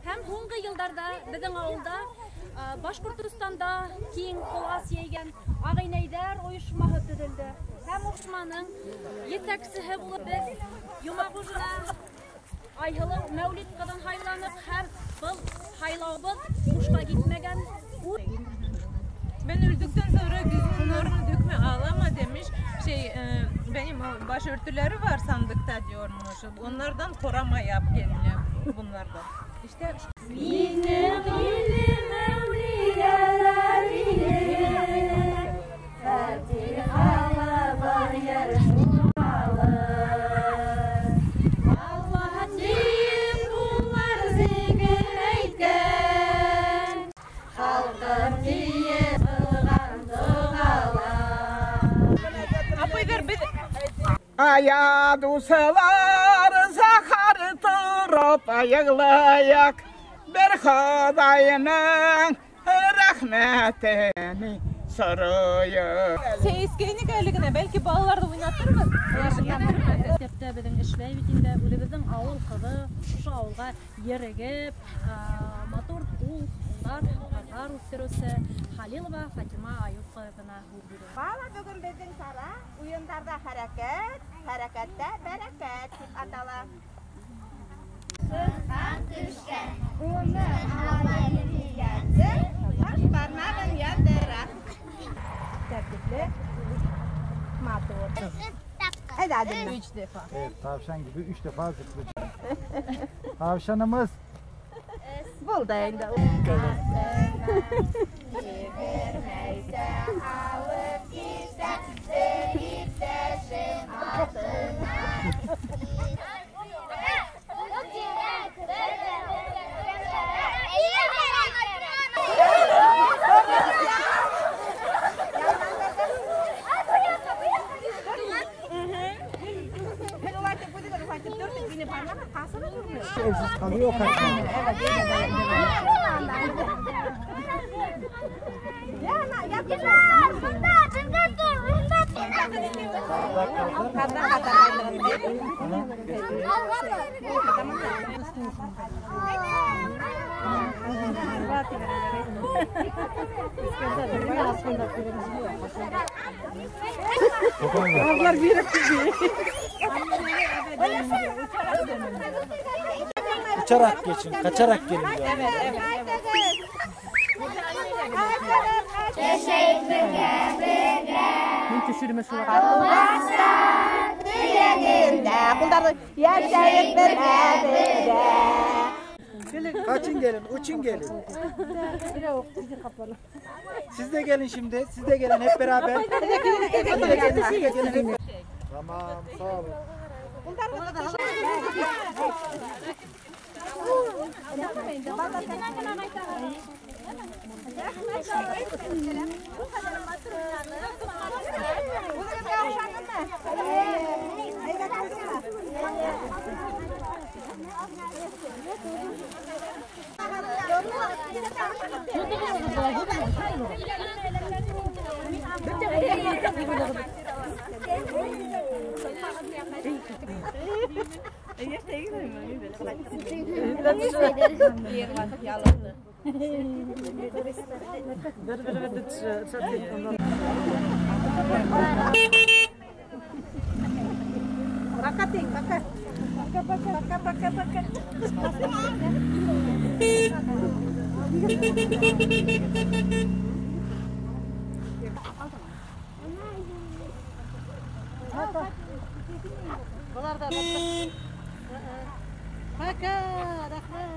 Һәм һуңғы йылдарҙа беҙҙең ауылда Башҡортостанда киң ҡолас йәйгән Ағинәйҙәр ойошмаһы төҙөлдө. Һәм ойошманың етәксеһе булып беҙ Йомағужина Айһылыу Мәүлит ҡыҙын һайланыҡ, һәм был һайлауыбыҙ бушҡа китмәгән. Ben öldükten sonra gözünün nurunu dökme, ağlama demiş. Benim başörtüleri var sandıkta diyormuş. Onlardan korama yap kendine bunlardan. İşte. Aya dusalar zahar tırıp ayıqlayak bir Xudayının rahmetini soruyuq. Seyiskeğini geldigine belki balalarda oynatırmız. Мәктәптә беҙҙең эшләй бит инде, үҙебеҙҙең ауыл ҡыҙы ошо ауылға ерегеп, матур улдар, ҡыҙҙар үҫтереүсе Халилова Фатима Аюп ҡыҙына һүҙ бирә. Бала бөгөн беҙҙең сара уйындарҙа хәрәкәт, хәрәкәттә бәрәкәт тип атала. Сыҡҡан төшкән, уны алайым тигәнсе, баш бармағын яндыра. Тәртипле, матур. Hadi. 3 defa. Evet, tavşan gibi 3 defa zıplayacak. Tavşanımız. Buldu endi. Evsiz kalıyor, kaçmıyor. Uçarak geçin, kaçarak gelin. Evet, evet. Kaçın gelin, uçun gelin. Siz de gelin şimdi, siz de gelin hep beraber. Siz de gelin, siz de gelin. Tamam, sağ olun. Пока, рәхмәт.